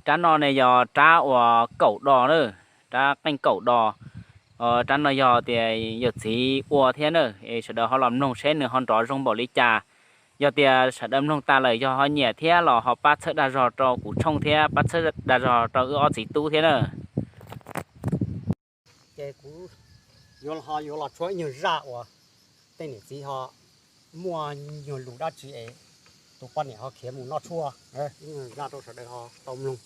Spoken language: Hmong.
Rab no ne yog rab uas kaum do na, rab qeej kaum do. Rab no yog tias yawm txiv ua thiab na, es sawv daws ho los mloog seb nws ho nrov zoo npaum li cas. Yog tias sawv daws mloog tas lawm yog ho nyiam thiab los ho pab txhawb dag zog rau kuv tshooj thiab pab txhawb dag zog rau wb ob txiv tub thiab na. Ces kuv yuav ho yuav los tshuab ib nyuag zaj uas tej niam txiv ho muaj nyuag lus dab tsi es tus poj niam ho khiav mus noj tshuaj, ib nyuag zaj rau sawv daws ho tau mloog.